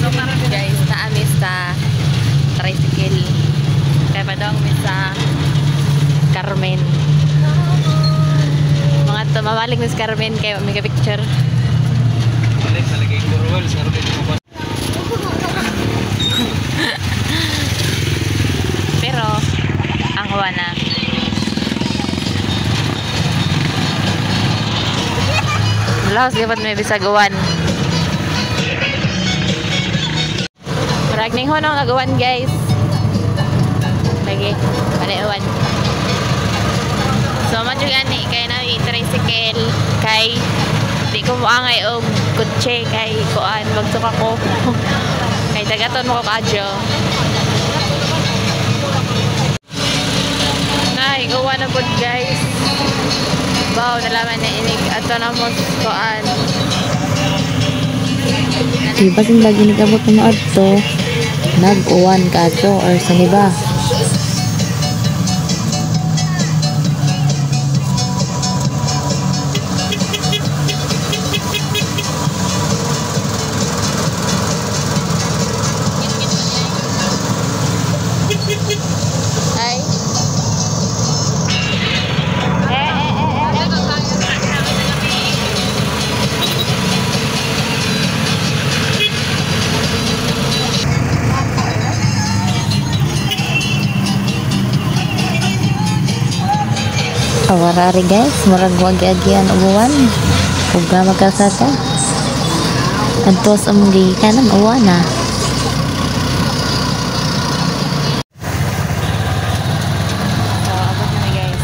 Guys, naami sa tricycle. Kaya padong mi sa Carmen. Mga to, mabalik mi sa Carmen kay may picture. Balik talaga yung Corwell, sa Carmen mo ba? Pero, ang huwa na. Laos gapat may bisag uwan. Murag ning hunong nag-uwan, guys. Lagi, panay uwan. So, man jud gani kay na tricycle kay di ko moangay og kotse kay kuan magsuka ko. Kay dagaton mo ko kaadyo. Nay, uwan na pud, guys. Baw, nalaman na inig ato na mo kuan. Di ba sindag inigabot na maadto, nag-uwan kaadto or sa niba. Ay. Eh, eh, eh, eh. Awarari guys, murag wag agian uwan. Ug magkalsada. Adto sa among gigikanan uwan na. So, abot na guys.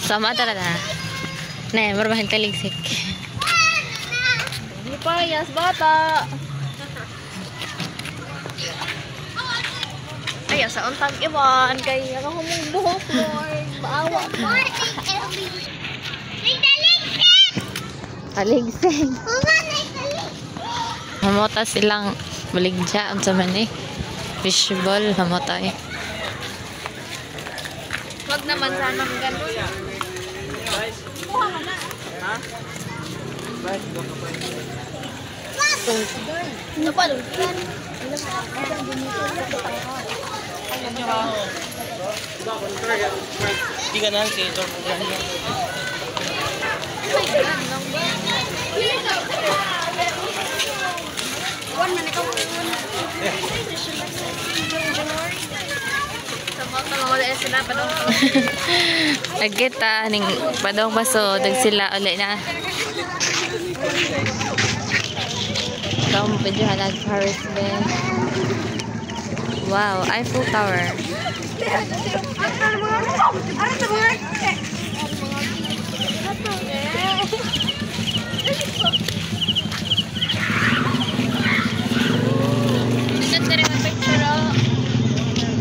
Sama talaga. Ne, mura taligsik. Payas bata. Ay, sa untag iwan kay ako mong buhok Lord. Maawa ka. Taligsik. Hamota silang baligya unsa man eh. Fishball hamota eh. Wag naman sana ganun. Hindi ka na, si Dor. Nagkita ning padong baso dag sila uli na. Kamu medyo hanag Paris Ben. Wow, Eiffel Tower.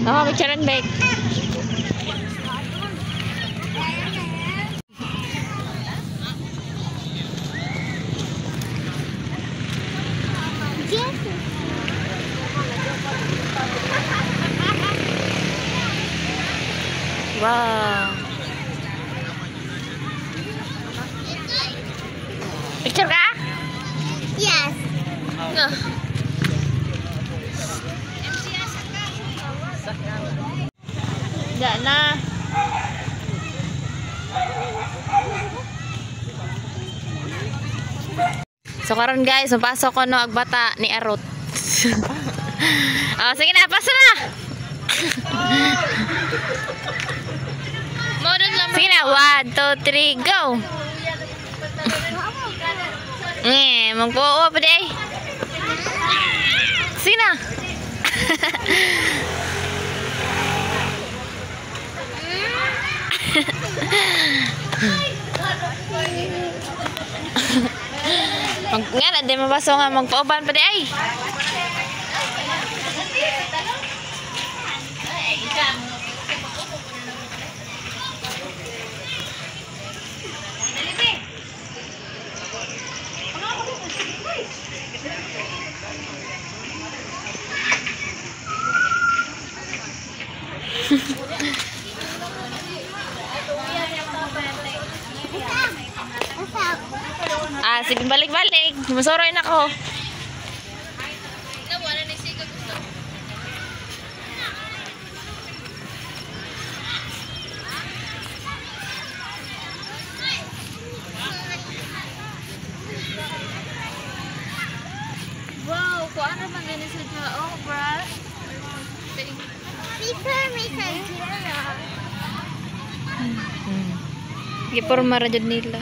Oh, picture and bake. Wow. Picture ka? Yes. No. Diyan na. So karon guys, mapasok ko no ag bata ni Arot. Oh, sige na, paso na. Sige na, 1, 2, 3, go. Eh, magpuo pa di ay. Sige na. Mag nga na, di mapaso nga magpauban pa di ay. Ah, sige, balik-balik. Masuroy na ko. Wow, kung ano man ganun sa oh, bra. Giporma ra jud nila.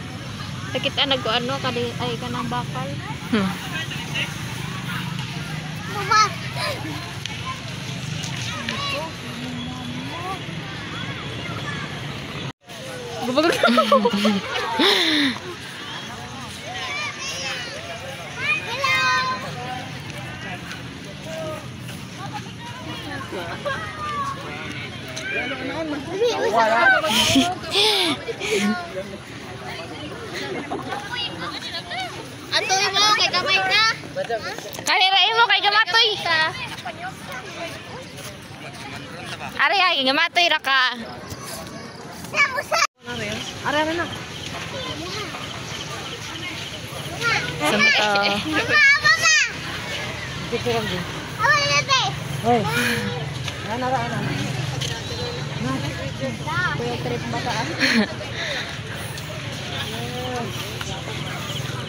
Nakita nag ano kadi ay kanang bakal. Bubag. Atoy mo kay gamay ka. Kanira mo kay gamatoy. Ari ay gamatoy ra ka. Ari na. Samto.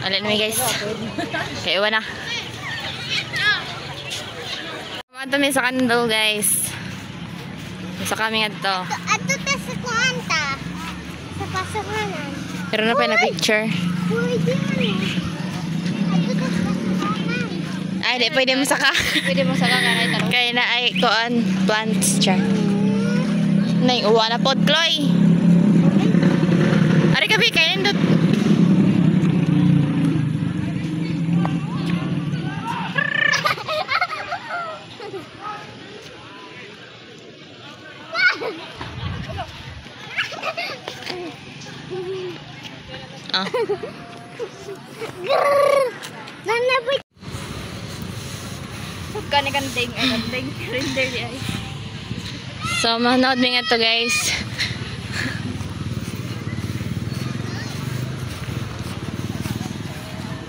Alin mi guys. Kaya iwan na. Ato mi sa candle guys. Sa kami nga to. Ato ta sa kuanta. Sa pasukanan. Pero na pa na picture. Pwede man eh. Ato ta sa pasukanan. Ay, di pwede mo saka. Pwede mo sa kanay tarong. Kaya na ay kuan plants char. Nay uwa na pod Chloe. Ari kabi kay nindot. Ah. Nana po. Kani kanding ay kanding render di ay. So, manood mi nga to guys.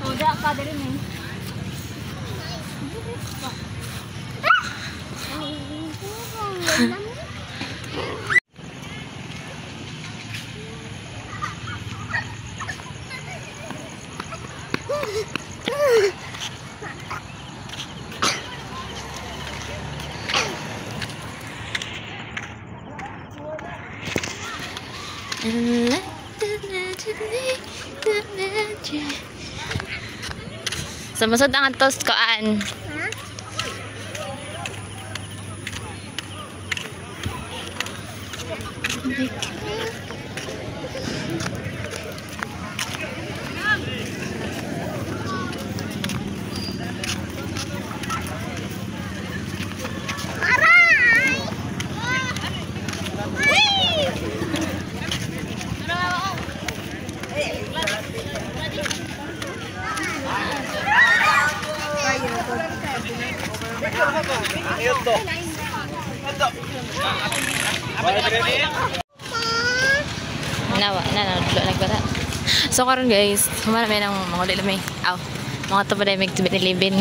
Oh, da ka diri ni. So, masud ang toast koan. Aray! Nawa, na na nagbata. So karon guys, humana may ng mga ulit may. Aw, mga to pa may bilibin.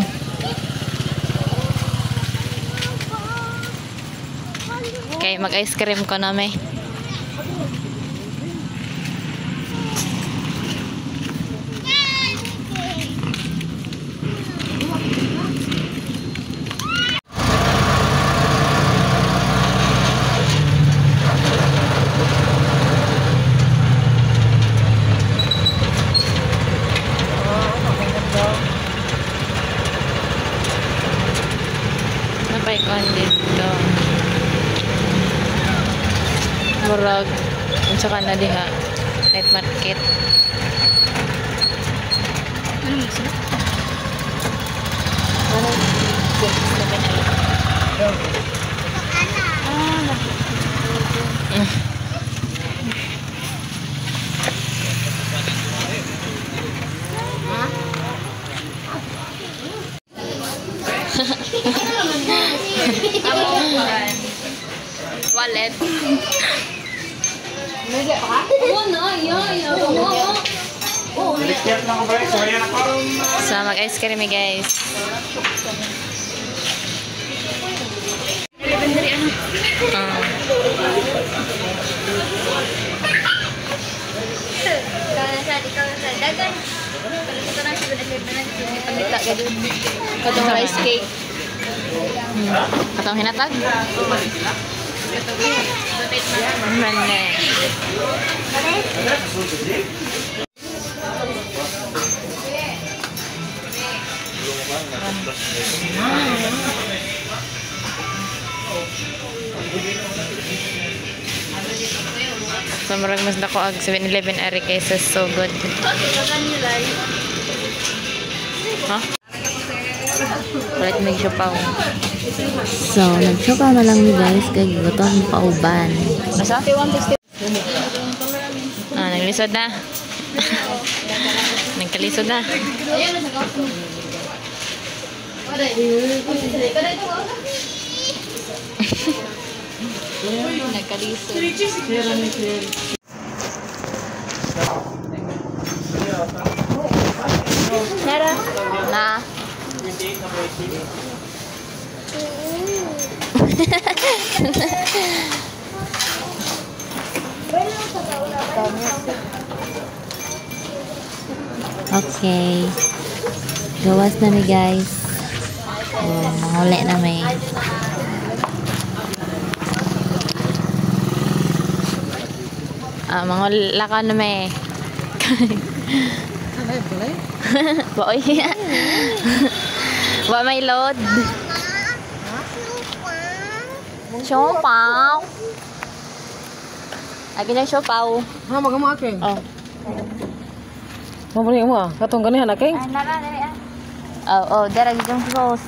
Kay mag ice cream ko na may. Napay kon dito. Murag unsa ka na diha? Night market. Ano mo sila? Ano? 7-Eleven. Ana. Wallet. So, mag-ice cream eh, guys. Ah. Katong rice cake. Katong hinatag? Mane. So, murag mas dako og 7-Eleven ari kaysa So Good. Ha? Ulit may siopaw. So, nagsiopaw na lang mi guys kay gutom pauban. Asa? Ah, naglisod na. Nagkalisod na. Nagkalisod. Nara. Na. Okay. Gawas na mi guys. Oh, manguli na mi. Ah, mangula ka na may. Baoy. Wa may load. Siopaw. Agi na siopaw. Ha, magama king. Oh. Mabuli mo ah. Katong ganihan na king. Oh, oh, dara gid yung sauce.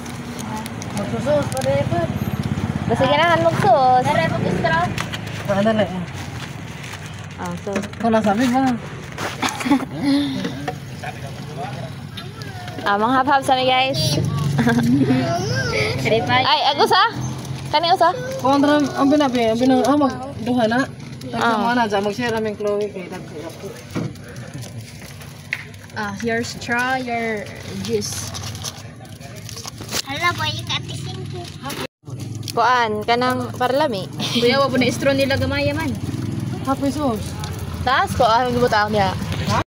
Magsusos pa dapat. Basta ganahan mo sauce. Dara pag straw. Ah, dali. Ah, sauce. Kung sabi ba? Ah, mga hap-hap sa mi guys. Ay, ako sa? Kani usa? Kung ang ang binabi, ang binang ah mag duha na. Ah. Tagsa na dyan, mag-share aming Chloe kay dagko. Ah, your straw, your juice. Hala, boy, katisin ko. Kuan, kanang parlami. Kuya, wa po na straw nila gamaya man. Happy sauce. Taas ko ang gibutang niya.